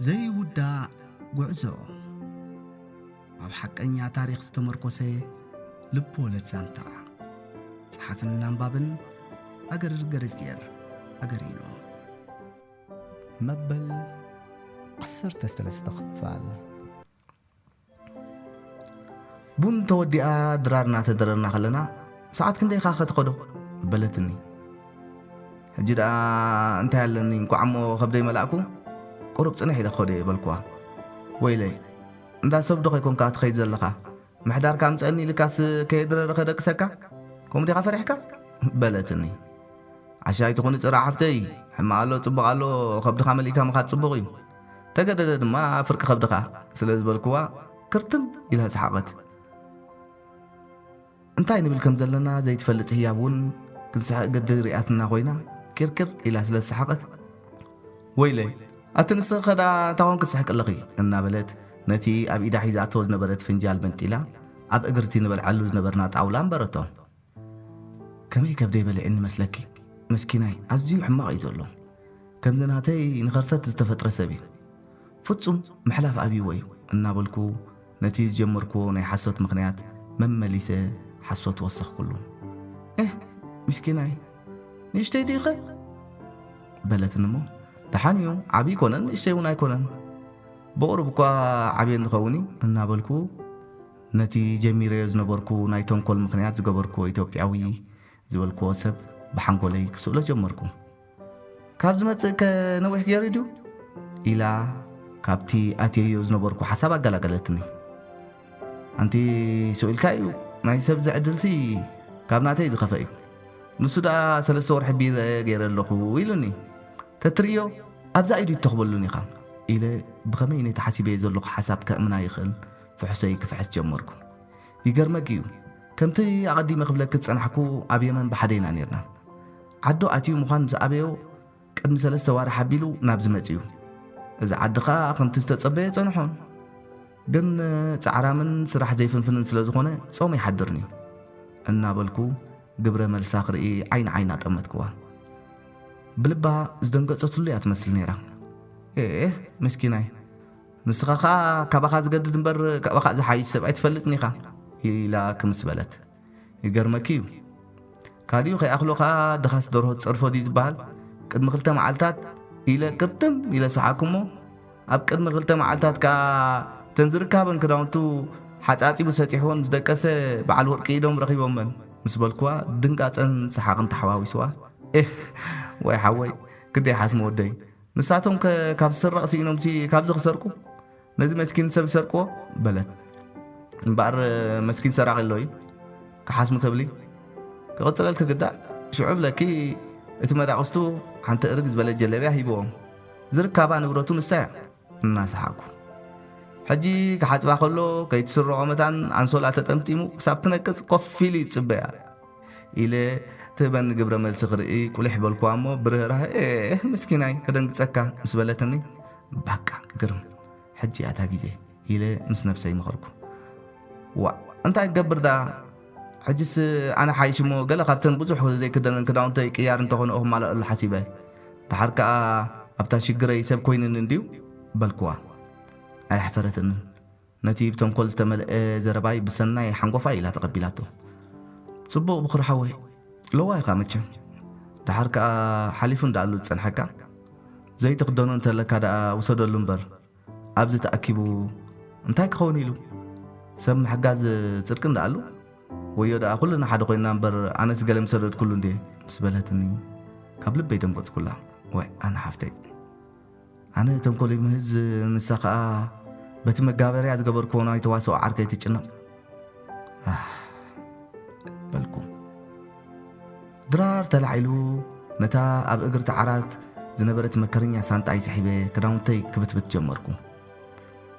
ዘይውዳእ ጉዕዞ። ኣብ ሓቀኛ ታሪኽ ዝተመርኮሰ ልብ ወለድ ዛንታ። ጸሓፍን ኣንባብን ኣገር ገረዝጌር ኣገሪኖ። መበል ዓሰርተ ሰለስተ ክፋል። ቡን ተወዲኣ ድራር እናተደረርና ከለና፣ "ሰዓት ክንደይ ኢኻ ኸ ትኸዶ?" በለትኒ። ሕጂ ደኣ እንታይ ኣለኒ፣ እንቋዕ እሞ ከብደይ መላእኩ፣ ቁሩብ ጽንሕ ኢለ ክኸዶ እየ በልኩዋ። "ወይለይ፣ እንዳ ሰብ ዶ ኸይኮንካ ትኸይድ ዘለኻ? ምሕዳርካ ምጸኒ ኢልካስ ከየድረረ ከደቅሰካ? ከምኡ ዲኻ ፈሪሕካ?" በለትኒ። "ዓሻ ኣይትኹኒ ጽራ ሓፍተይ፣ ሕማቕ ኣሎ ጽቡቕ ኣሎ፣ ከብድኻ መሊእካ ምኻድ ጽቡቕ እዩ። ተገደደ ድማ ፍርቂ ከብድኻ" ስለ ዝበልኩዋ፣ ክርትም ኢላ ሰሓቐት። እንታይ ንብል ከም ዘለና ዘይትፈልጥ ህያብ እውን ክንስሕቕ ግዲ ሪኣትና ኮይና፣ ኪርኪር ኢላ ስለ ዝሰሓቐት፣ "ወይለይ፣ ኣቲ ንስኺ ኸዳ እንታይ ኮንኪ ትስሕቂ ኣለኺ?" እናበለት ነቲ ኣብ ኢዳ ሒዛቶ ዝነበረት ፍንጃል መንጢላ ኣብ እግርቲ ንበልዓሉ ዝነበርና ጣውላ ኣንበረቶ። ከመይ ከብደይ በሊዕኒ መስለኪ? መስኪናይ ኣዝዩ ሕማቕ እዩ ዘሎ። ከምዚ ናተይ ንኸርተት ዝተፈጥረ ሰብ እዩ። ፍጹም ምሕላፍ ኣብይዎ እዩ እናበልኩ ነቲ ዝጀመርኩዎ ናይ ሓሶት ምኽንያት መመሊሰ ሓሶት ወሰኽኩሉ። "ኤህ ምስኪናይ፣ ንእሽተይ ዲኸ?" በለትኒ እሞ፣ "ደሓን እዩ፣ ዓብዪ ኣይኮነን ንእሽተይ እውን ኣይኮነን። ብቑሩብ እኳ ዓብየ እንኸውን እዩ" እናበልኩ ነቲ ጀሚረዮ ዝነበርኩ ናይ ተንኮል ምኽንያት ዝገበርኩዎ ኢትዮጵያዊ ዝበልኩዎ ሰብ ብሓንጎለይ ክስእሎ ጀመርኩ። "ካብ ዝመጽእ ከ ነዊሕ ገይሩ ድዩ?" ኢላ ካብቲ ኣትየዮ ዝነበርኩ ሓሳብ ኣገላገለትኒ። "ኣንቲ ስቕ ኢልካ እዩ፣ ናይ ሰብ ዝዕድልሲ ካብ ናተይ ዝኸፈ እዩ። ንሱ ደኣ ሰለስተ ወርሒ ቢረ ገይረ ኣለኹ ኢሉኒ። ተትርእዮ ኣብዛ ኢዱ ይተኽበሉን ኢኻ" ኢለ ብኸመይ ነቲ ሓሲበዮ ዘለኹ ሓሳብ ከእምና ይኽእል ፍሕሶይ ክፍሕስ ጀመርኩ። ይገርመኪ እዩ፣ ከምቲ ኣቐዲመ ክብለኪ ዝጸናሕኩ ኣብ የመን ብሓደ ኢና ኔርና። ዓዱ ኣትዩ ምዃን ምስ ኣበዮ ቅድሚ ሰለስተ ዋርሕ ኣቢሉ ናብዚ መጺኡ። እዚ ዓዲ ኸኣ ከምቲ ዝተጸበየ ጸንሖን። ግን ጻዕራምን ስራሕ ዘይፍንፍንን ስለ ዝኾነ ጾም ይሓድርን እዩ እናበልኩ ግብረ መልሳ ክርኢ ዓይኒ ዓይና ጠመትክዋ። ብልባ ዝደንገጸትሉ እያ ትመስል ነይራ። "ኤህ መስኪናይ፣ ንስኻ ኸኣ ካባኻ ዝገድድ እምበር ካባኻ ዝሓይሽ ሰብ ኣይትፈልጥን ኢኻ" ኢላ ክምስ በለት። "ይገርመኪ እዩ። ካሊኡ ከይኣኽሎ ኸኣ ድኻስ ደርሆ ትጸርፎ ድዩ ዝበሃል? ቅድሚ ክልተ መዓልታት" ኢለ ቅርጥም ኢለ ሰሓኩ እሞ፣ ኣብ ቅድሚ ክልተ መዓልታት ከኣ እተን ዝርካበን ክዳውንቱ ሓጻጺቡ ሰጢሕወን ምስ ደቀሰ በዓል ወርቂ ኢዶም ረኺቦመን ምስ በልኩዋ፣ ድንጋጸን ሰሓቕን ተሓዋዊስዋ። "ኤህ፣ ወይ ሓወይ፣ ግደይ ሓስሚ ወደይ፣ ንሳቶም ከ ካብ ዝስረቕ ስኢኖምሲ ካብዚ ክሰርቁ? ነዚ መስኪን ሰብ ይሰርቅዎ?" በለት። "እምበኣር መስኪን ሰራቒ ኣሎ እዩ ክሓስሙ ተብሊ?" ክቕጽለልኪ ግዳእ፣ ሽዑ ብለኪ፣ እቲ መዳቕስቱ ሓንቲ እርግ ዝበለት ጀለብያ ሂብዎም። ዝርካባ ንብረቱ ንሳ እያ። እናሰሓቕኩ፣ ሕጂ ክሓጽባ ከሎ ከይትስረቖ መታን ኣንሶላ ተጠምጢሙ ክሳብ ትነቅጽ ኮፍ ኢሉ ይጽበያ ኢለ ትህበኒ ግብረ መልሲ ክርኢ ቁሊሕ በልኩዋ እሞ ብርህራህ፣ "ኤህ ምስኪናይ፣ ከደንግጸካ" ምስ በለትኒ፣ "ባቃ ግርም፣ ሕጂ እያ እታ ግዜ" ኢለ ምስ ነብሰይ መኸርኩ። "ዋእ፣ እንታይ ክገብር ደኣ? ሕጅስ ኣነ ሓይሽ እሞ ገለ ካብተን ብዙሕ ዘይክደነን ክዳውንተይ ቅያር እንተኾነ ክማልኣሉ ሓሲበ። ደሓር ከኣ ኣብታ ሽግረይ ሰብ ኮይኑኒ እንድዩ" በልኩዋ። ኣየሕፈረትንን። ነቲ ብተንኮል ዝተመልአ ዘረባይ ብሰናይ ሓንጎፋይ ኢላ ተቐቢላቶ። "ጽቡቕ ብኹር ሓወይ፣ ለዋህ ኢኻ መቸም። ደሓር ከኣ ሓሊፉ እንዳኣሉ ዝጸንሐካ፣ ዘይትኽደኖ እንተለካ ደኣ ውሰደሉ እምበር፣ ኣብዚ ተኣኪቡ እንታይ ክኸውን ኢሉ? ሰብ ምሕጋዝ ጽድቂ እንዳኣሉ? ወዮ ደኣ ኩልና ሓደ ኮይንና እምበር፣ ኣነስ ገለ ምሰደድኩሉ እንድየ" ምስ በለትኒ፣ ካብ ልበይ ደንገጽኩላ። ወይ ኣነ ሓፍተይ፣ ኣነ ተንኮል ይምህዝ፣ ንሳ ኸኣ በቲ መጋበርያ ዝገበርክዎ ናይ ተዋስኦ ዓርከይ ትጭነቕ። ኣህ፣ በልኩ። ድራር ተላዒሉ፣ ነታ ኣብ እግርቲ ዓራት ዝነበረት መከረኛ ሳንጣይ ስሒበ ክዳውንተይ ክብትብት ጀመርኩ።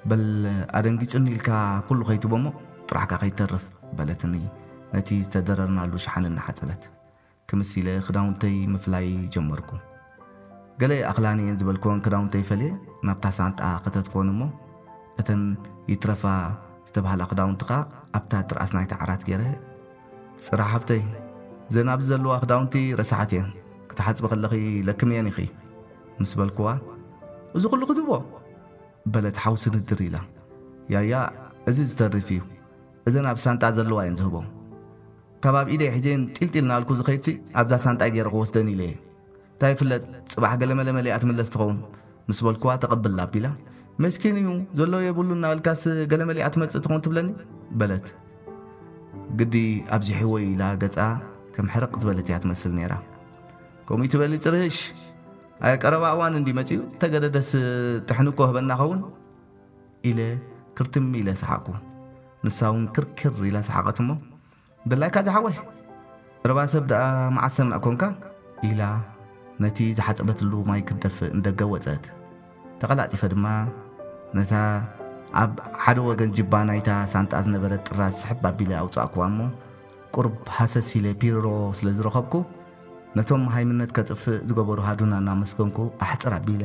"በል ኣደንጊጹኒ ኢልካ ኩሉ ከይትቦሞ ጥራሕካ ከይተርፍ" በለትኒ፣ ነቲ ዝተደረርናሉ ሸሓነ እናሓጸበት። ክምስ ኢለ ክዳውንተይ ምፍላይ ጀመርኩ። ገለ ኣኽላኒ እየን ዝበልክወን ክዳውንተይ ፈልየ ናብታ ሳንጣ ከተትክወን እሞ፣ እተን ይትረፋ ዝተባህላ ክዳውንቲ ኸኣ ኣብታ ትርኣስ ናይቲ ዓራት ገይረ፣ "ጽራ ሓፍተይ፣ እዘን ኣብዚ ዘለዋ ክዳውንቲ ረሳሓት እየን፣ ክትሓጽቢ ከለኺ ለክምየን ኢኺ" ምስ በልክዋ፣ "እዚ ኩሉ ክትቦ? በለት ሓውሲ ንድር ኢላ። ያያ፣ እዚ ዝተርፍ እዩ። እዘን ኣብ ሳንጣ ዘለዋ እየን ዝህቦ። ካብ ኣብ ኢደይ ሒዜን ጢልጢል እናበልኩ ዝኸይድሲ ኣብዛ ሳንጣይ ገይረ ክወስደን ኢለ እየ። እንታይ ይፍለጥ፣ ጽባሕ ገለመለ መሊኣ ትምለስ ትኸውን ምስ በልኩዋ ተቐብል ኣቢላ፣ መስኪን እዩ፣ ዘሎ የብሉ እናበልካስ ገለመሊኣ ትመጽእ ትኾን ትብለኒ? በለት። ግዲ ኣብዚሕዎ ኢላ ገጻ ከም ሕርቕ ዝበለት እያ ትመስል ነይራ። ከምኡ ትበሊ ጽርህሽ፣ ኣየ ቀረባ እዋን እንዲ መጺኡ፣ ተገደደስ ጥሕኒ እኮ ህበና ኸውን ኢለ ክርትም ኢለ ሰሓቕኩ። ንሳ እውን ክርክር ኢላ ሰሓቐት እሞ፣ ደላይካ ዝሓወይ፣ ረባ ሰብ ደኣ መዓስ ሰምዕ ኮንካ? ኢላ ነቲ ዝሓጸበትሉ ማይ ክትደፍእ ንደገ ወጸት። ተቐላጢፈ ድማ ነታ ኣብ ሓደ ወገን ጅባ ናይታ ሳንጣ ዝነበረት ጥራዝ ስሕብ ኣቢለ ኣውጻእኩዋ እሞ፣ ቁሩብ ሃሰስ ኢለ ፒሮ ስለ ዝረኸብኩ፣ ነቶም ሃይምነት ከጥፍእ ዝገበሩ ሃዱና እናመስገንኩ ኣሕጽር ኣቢለ፣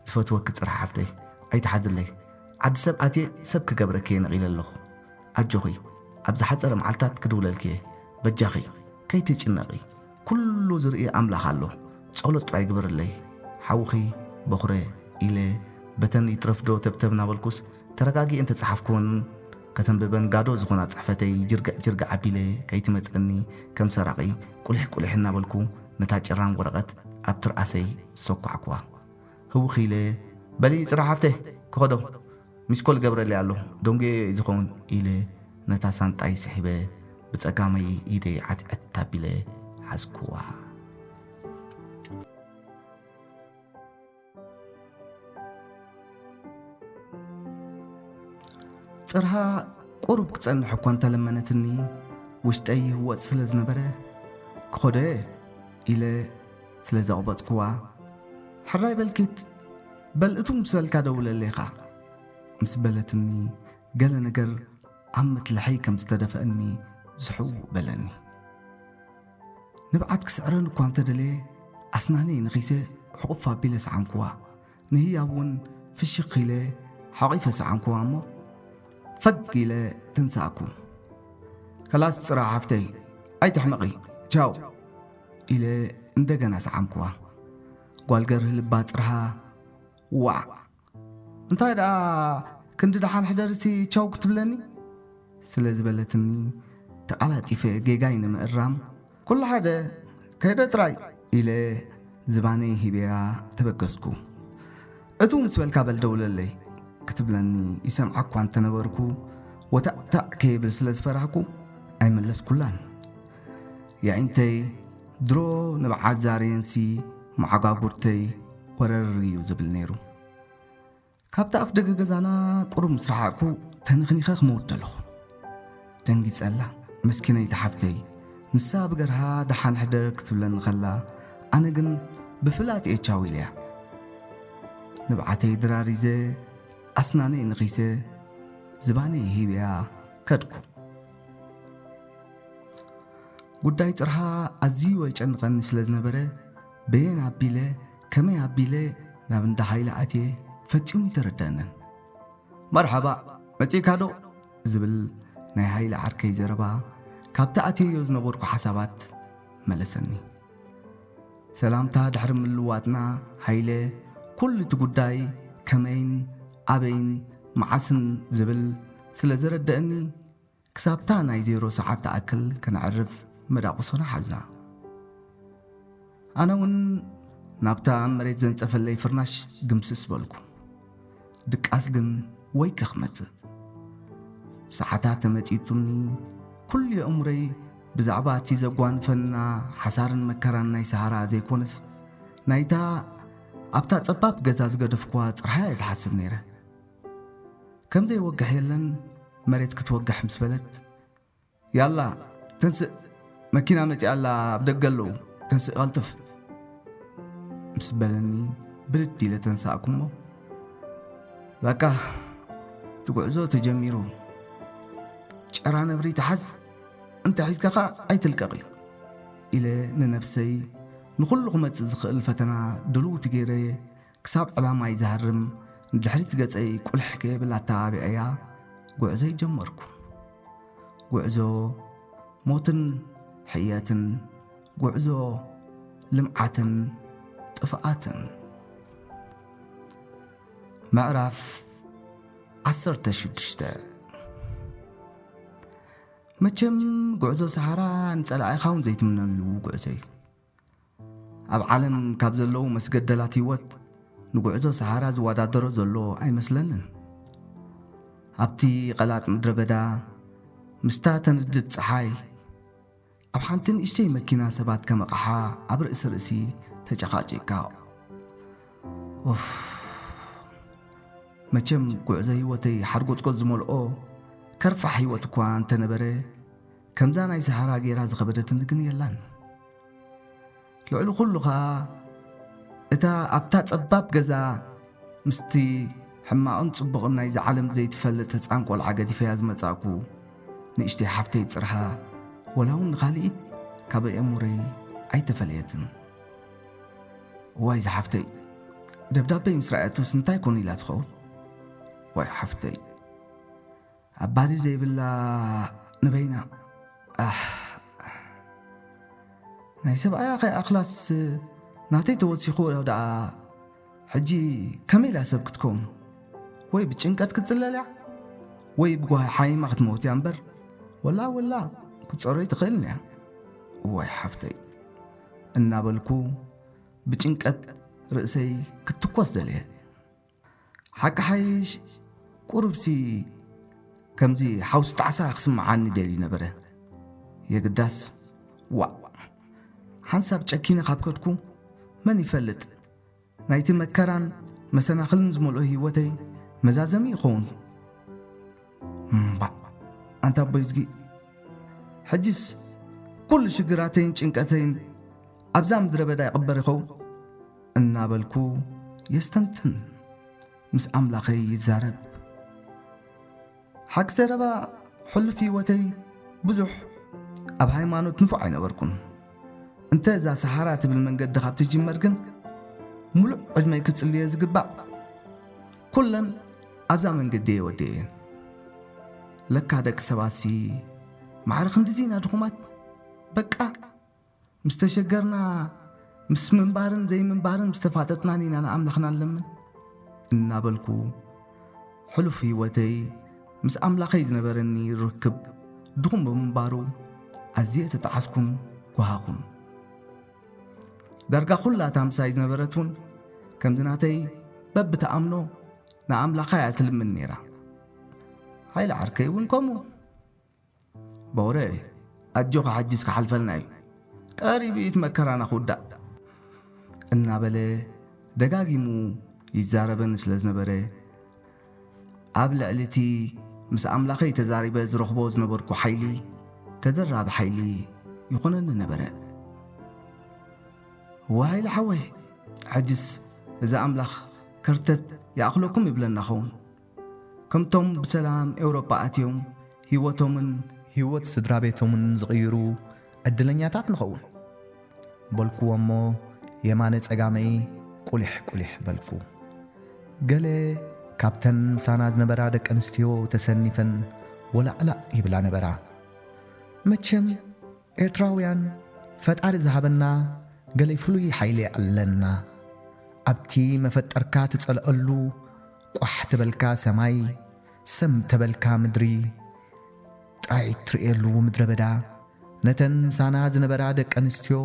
ዝፈትወኪ ጽርሓ ሓፍተይ፣ ኣይትሓዝለይ። ዓዲ ሰብ ኣትየ ሰብ ክገብረኪ እየ ነቒለ ኣለኹ። ኣጆኺ፣ ኣብ ዝሓጸረ መዓልታት ክድውለልኪ እየ። በጃኺ፣ ከይትጭነቒ። ኩሉ ዝርኢ ኣምላኽ ኣሎ። ጸሎት ጥራይ ግበርለይ። ሓውኺ በኹረ ኢለ በተን ይትረፍዶ ተብተብ እናበልኩስ ተረጋጊኤ እንተጸሓፍኩወን ከተንብበን ጋዶ ዝኾና ጽሕፈተይ ጅርግዕ ጅርግዕ ኣቢለ ከይትመጸኒ ከም ሰራቒ ቁሊሕ ቁሊሕ እናበልኩ ነታ ጭራም ወረቐት ኣብ ትርኣሰይ ሰኳዕኩዋ። ህውኽ ኢለ፣ በሊ ጽራ ሓፍተ ክኸዶ፣ ሚስኮል ገብረለይ ኣሎ፣ ደንጉየ እዩ ዝኸውን ኢለ ነታ ሳንጣይ ስሒበ ብጸጋመይ ኢደይ ዓትዐት ኣቢለ ሓዝኩዋ። ጽርሃ ቁሩብ ክጸንሕ እኳ እንተለመነትኒ፣ ውሽጠይ ይህወጽ ስለ ዝነበረ፣ ክኸዶ እየ ኢለ ስለ ዘቕበጽኩዋ፣ ሕራይ በልኪት፣ በል እቱ ምስ በልካ ደውለለይ ኢኻ ምስ በለትኒ፣ ገለ ነገር ኣብ ምትልሐይ ከም ዝተደፍኣኒ ዝሕው በለኒ። ንብዓት ክስዕረኒ እኳ እንተደለየ፣ ኣስናነይ ነኺሰ ሕቑፍ ኣቢለ ሰዓምኩዋ። ንህያብ እውን ፍሽኽ ኢለ ሓቒፈ ሰዓምኩዋ እሞ፣ ፈግ ኢለ ተንሳእኩ። ከላስ ጽራ ሓፍተይ፣ ኣይትሕመቒ፣ ቻው ኢለ እንደገና ሰዓምኩዋ። ጓል ገርህ ልባ ጽርሃ፣ ዋዕ! እንታይ ደኣ ክንዲ ደሓን ሕደርሲ ቻው ክትብለኒ? ስለ ዝበለትኒ፣ ተቓላጢፈ ጌጋይ ንምእራም፣ ኩሉ ሓደ፣ ከይደ ጥራይ ኢለ ዝባነይ ሂበያ ተበገስኩ። እቱ ምስ በልካ በል ደውለለይ ክትብለኒ ይሰምዓ እኳ እንተነበርኩ፣ ወታእታእ ከይብል ስለ ዝፈራህኩ ኣይመለስኩላን። የዒንተይ ድሮ ንብዓት ዛርየንሲ መዓጓጉርተይ ወረር እዩ ዝብል ነይሩ። ካብቲ ኣፍ ደገ ገዛና ቁሩብ ምስ ረሓቕኩ ተነኽኒኸ ክመውት ደለኹ። ደንጊጸላ፣ መስኪነይቲ ሓፍተይ፣ ንሳ ብገርሃ ደሓን ሕደር ክትብለኒ ከላ፣ ኣነ ግን ብፍላጥ እየ ቻው ኢለያ። ንብዓተይ ድራሪዘ፣ ኣስናነይ ነኺሰ፣ ዝባነይ ሂብያ ከድኩ። ጉዳይ ጽርሃ ኣዝዩ የጨንቐኒ ስለ ዝነበረ፣ በየን ኣቢለ፣ ከመይ ኣቢለ ናብ እንዳ ሃይለ ኣትየ ፈጺሙ ኣይተረድኣንን። መርሓባ፣ መጺእካ ዶ? ዝብል ናይ ሃይለ ዓርከይ ዘረባ ካብቲ ኣትየዮ ዝነበርኩ ሓሳባት መለሰኒ። ሰላምታ ድሕሪ ምልዋጥና፣ ሃይለ ኩሉ እቲ ጉዳይ ከመይን ኣበይን መዓስን ዝብል ስለ ዘረደኣኒ፣ ክሳብታ ናይ ዜሮ ሰዓት ትኣክል ከነዕርፍ መዳቑሶና ሓዝና። ኣነ እውን ናብታ መሬት ዘንጸፈለይ ፍርናሽ ግምስስ በልኩ። ድቃስ ግን ወይከ ክመጽእ። ሰዓታት ተመጺጡኒ፣ ኩሉ የእምሮይ ብዛዕባ እቲ ዘጓንፈና ሓሳርን መከራን ናይ ሰሃራ ዘይኮነስ፣ ናይታ ኣብታ ጸባብ ገዛ ዝገደፍኩዋ ጽርሃ እየ ዝሓስብ ነይረ። ከም ዘይወግሕ የለን፣ መሬት ክትወግሕ ምስ በለት፣ ያላ ተንስእ፣ መኪና መጺኣ ኣላ፣ ኣብ ደገ ኣለዉ፣ ተንስእ ቀልጥፍ ምስ በለኒ፣ ብድድ ኢለ ተንሳእኩ እሞ፣ በቃ እቲ ጉዕዞ ተጀሚሩ፣ ጨራ ነብሪ ተሓዝ፣ እንተ ሒዝካ ኸኣ ኣይትልቀቕ እዩ ኢለ ንነብሰይ ንኹሉ ክመጽእ ዝኽእል ፈተና ድልውቲ ገይረ ክሳብ ዕላማይ ዝሃርም ንድሕሪት ገጸይ ቁልሕ ከየብል ኣተባቢዐያ ጉዕዞይ ጀመርኩ። ጉዕዞ ሞትን ሕየትን፣ ጉዕዞ ልምዓትን ጥፍኣትን። ምዕራፍ ዓሰርተ ሽዱሽተ። መቸም ጉዕዞ ሰሃራ ንጸላኢኻ እውን ዘይትምነሉ ጉዕዞ እዩ። ኣብ ዓለም ካብ ዘለዉ መስገደላት ህይወት ንጉዕዞ ሰሃራ ዝወዳደሮ ዘሎ ኣይመስለንን። ኣብቲ ቐላጥ ምድረ በዳ ምስታ ተንድድ ጸሓይ ኣብ ሓንቲ ንእሽተይ መኪና ሰባት ከም ኣቕሓ ኣብ ርእሲ ርእሲ ተጨቓጪቕካ። ኡፍ። መቸም ጉዕዞ ህይወተይ ሓርጎጽጎጽ ዝመልኦ ከርፋሕ ህይወት እኳ እንተነበረ፣ ከምዛ ናይ ሰሃራ ገይራ ዝኸበደትኒ ግን የላን። ልዕሊ ኩሉ ኸኣ እታ ኣብታ ጸባብ ገዛ ምስቲ ሕማቕን ጽቡቕን ናይዚ ዓለም ዘይትፈልጥ ህጻን ቆልዓ ገዲፈያ ዝመጻእኩ ንእሽተይ ሓፍተይ ጽርሃ ወላ እውን ንኻልኢት ካብ ኣእምሮይ ኣይተፈለየትን። ዋይ ዝሓፍተይ፣ ደብዳበይ ምስ ረኣየቶስ እንታይ ኮን ኢላ ትኸውን? ዋይ ሓፍተይ፣ ኣባዚ ዘይብላ ንበይና። ኣሕ፣ ናይ ሰብኣያ ከይኣኽላስ ናተይ ተወሲኹ ደኣ ሕጂ ከመይ ኢላ ሰብ ክትከውን? ወይ ብጭንቀት ክትጽለል እያ፣ ወይ ብጓሂ ሓይማ ክትመውት እያ እምበር፣ ወላ ወላ ክትጸሮይ ትኽእልን እያ። እዋይ ሓፍተይ፣ እናበልኩ ብጭንቀት ርእሰይ ክትትኮስ ደልየ። ሓቂ ሓይሽ ቁሩብሲ ከምዚ ሓውሲ ጣዕሳ ክስምዓኒ ደልዩ ነበረ። የግዳስ፣ ዋእ፣ ሓንሳብ ጨኪነ ካብ ከድኩ መን ይፈልጥ? ናይቲ መከራን መሰናኽልን ዝመልኦ ህይወተይ መዛዘሚ ይኸውን። እምባእ፣ ኣንታ ኣቦይ ዝጊ፣ ሕጅስ ኩሉ ሽግራተይን ጭንቀተይን ኣብዛ ምድረ በዳ ይቕበር ይኸውን እናበልኩ የስተንትን፣ ምስ ኣምላኸይ ይዛረብ። ሓቂ ዘረባ፣ ሕሉፍ ህይወተይ ብዙሕ ኣብ ሃይማኖት ንፉዕ ኣይነበርኩን። እንተ እዛ ሰሃራ ትብል መንገዲ ካብ ትጅመር ግን፣ ሙሉእ ዕድመይ ክጽልዮ ዝግባእ ኩለን ኣብዛ መንገዲ እየ ወዲኤን። ለካ ደቂ ሰባትሲ ማዕረ ክንድዚ ኢና ድኹማት። በቃ፣ ምስ ተሸገርና፣ ምስ ምንባርን ዘይምንባርን ምስ ተፋጠጥናን ኢና ንኣምላኽና ንለምን እናበልኩ፣ ሕሉፍ ህይወተይ ምስ ኣምላኸይ ዝነበረኒ ርክብ ድኹም ብምንባሩ፣ ኣዝየ ተጠዓስኩን ጓሃኹን። ዳርጋ ኩላ እታ ምሳይ ዝነበረት እውን ከምዚ ናተይ በብትኣምኖ ንኣምላኻ እያ ትልምን ነይራ። ሃይለ ዓርከይ እውን ከምኡ። በውረ፣ ኣጆኻ፣ ሕጂስ ክሓልፈልና እዩ። ቀሪቡ እዩ እቲ መከራና ክውዳእ። እናበለ ደጋጊሙ ይዛረበኒ ስለ ዝነበረ፣ ኣብ ልዕሊ እቲ ምስ ኣምላኸይ ተዛሪበ ዝረኽቦ ዝነበርኩ ሓይሊ፣ ተደራቢ ሓይሊ ይኾነኒ ነበረ። ዋይ ሓወይ፣ ሕጅስ እዚ ኣምላኽ ከርተት ይኣኽለኩም ይብለና ኸውን። ከምቶም ብሰላም ኤውሮጳ ኣትዮም ህይወቶምን ህይወት ስድራ ቤቶምን ዝቕይሩ ዕድለኛታት ንኸውን። በልኩዎ እሞ የማነ ጸጋመይ ቁሊሕ ቁሊሕ በልኩ። ገለ ካብተን ምሳና ዝነበራ ደቂ ኣንስትዮ ተሰኒፈን ወላዕላዕ ይብላ ነበራ። መቸም ኤርትራውያን ፈጣሪ ዝሃበና ገለ ፍሉይ ሓይሊ ኣለና። ኣብቲ መፈጠርካ ትጸልኣሉ ቋሕ ተበልካ ሰማይ፣ ሰም ተበልካ ምድሪ፣ ጥራይ ትርእየሉ ምድረ በዳ፣ ነተን ምሳና ዝነበራ ደቂ ኣንስትዮ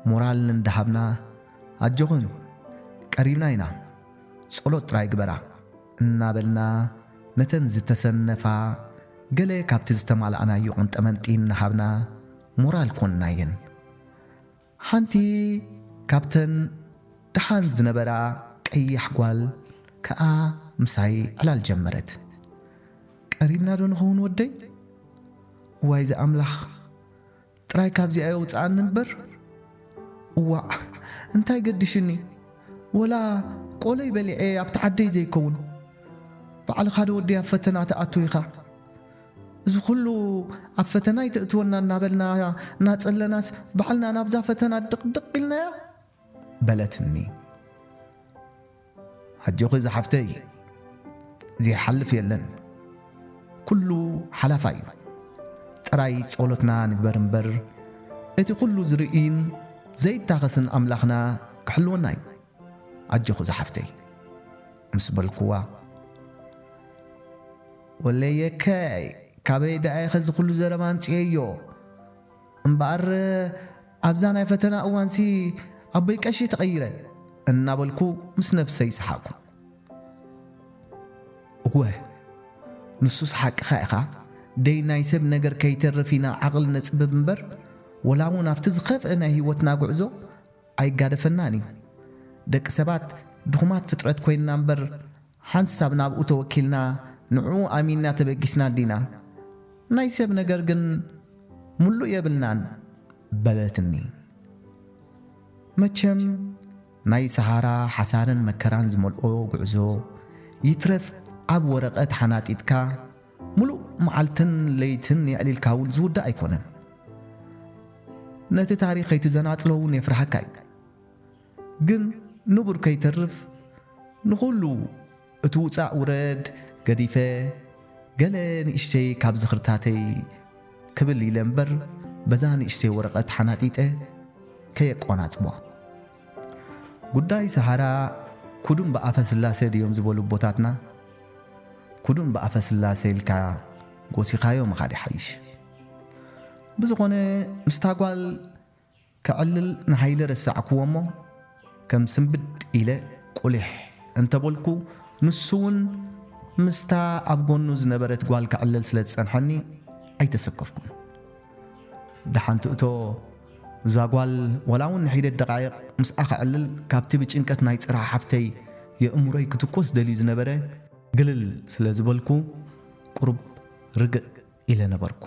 ሞራል እንዳሃብና፣ ኣጆኽን፣ ቀሪብና ኢና፣ ጸሎት ጥራይ ግበራ እናበልና፣ ነተን ዝተሰነፋ ገለ ካብቲ ዝተማልኣናዮ ቅንጠመንጢ እናሃብና ሞራል ኮንናየን። ሓንቲ ካብተን ደሓን ዝነበራ ቀያሕ ጓል ከኣ ምሳይ ዕላል ጀመረት። ቀሪብና ዶ ንኸውን ወደይ? ዋይ ዝኣምላኽ፣ ጥራይ ካብዚኣ የውጽኣኒ እምበር። እዋእ፣ እንታይ ገዲሽኒ? ወላ ቆለይ በሊዐ ኣብቲ ዓደይ ዘይከውን? ባዕልኻ ዶ ወዲ ኣብ ፈተና ትኣቱ ኢኻ? እዚ ኩሉ ኣብ ፈተና ይተእትወና እናበልና እናጸለናስ ባዕልና ናብዛ ፈተና ድቕድቕ ኢልናያ? በለትኒ። ኣጆኺ ዝሓፍተይ፣ ዘይሓልፍ የለን። ኩሉ ሓላፋ እዩ። ጥራይ ጸሎትና ንግበር እምበር፣ እቲ ኩሉ ዝርእይን ዘይታኸስን ኣምላኽና ክሕልወና እዩ። ኣጆኺ ዝሓፍተይ፣ ምስ በልኩዋ፣ ወለየከይ፣ ካበይ ደኣ ኢኸ እዚ ኩሉ ዘረባ ኣምጽኤዮ? እምበኣር ኣብዛ ናይ ፈተና እዋንሲ ኣቦይ ቀሺ ተቐይረ እናበልኩ ምስ ነብሰይ ሰሓቕኩ። እወ፣ ንሱስ ሓቅኻ ኢኻ። ደይ ናይ ሰብ ነገር ከይተርፍ ኢና ዓቕሊ ነጽብብ እምበር፣ ወላ እውን ኣብቲ ዝኸፍአ ናይ ህይወትና ጉዕዞ ኣይጋደፈናን እዩ። ደቂ ሰባት ድኹማት ፍጥረት ኮይንና እምበር፣ ሓንሳብ ናብኡ ተወኪልና ንዕኡ ኣሚንና ተበጊስና ዲና? ናይ ሰብ ነገር ግን ምሉእ የብልናን በለትኒ። መቸም ናይ ሰሃራ ሓሳርን መከራን ዝመልኦ ጉዕዞ ይትረፍ ኣብ ወረቐት ሓናጢጥካ ምሉእ መዓልትን ለይትን የዕሊልካ እውን ዝውዳእ ኣይኮነን። ነቲ ታሪኽ ከይትዘናጽሎ እውን የፍርሃካ እዩ። ግን ንቡር ከይተርፍ ንኹሉ እቲ ውጻእ ውረድ ገዲፈ ገለ ንእሽተይ ካብ ዝኽርታተይ ክብል ኢለ እምበር በዛ ንእሽተይ ወረቐት ሓናጢጠ ከየቆናጽቦ። ጉዳይ ሰሃራ ኩዱን ብኣፈ ስላሴ ድዮም ዝበሉ ኣቦታትና? ኩዱን ብኣፈ ስላሴ ኢልካ ጎሲኻዮ ምኻድ ይሓይሽ። ብዝኾነ ምስታ ጓል ከዕልል ንሓይለ ረሳዕክዎ እሞ ከም ስንብድ ኢለ ቁሊሕ እንተበልኩ ንሱ እውን ምስታ ኣብ ጎኑ ዝነበረት ጓል ከዕልል ስለ ዝጸንሐኒ ኣይተሰከፍኩን። ደሓን ትእቶ እዛ ጓል ወላ እውን ንሒደት ደቃይቕ ምስኣ ከዕልል ካብቲ ብጭንቀት ናይ ጽርሓ ሓፍተይ የእምሮይ ክትኮስ ደልዩ ዝነበረ ግልል ስለ ዝበልኩ ቁሩብ ርግእ ኢለ ነበርኩ።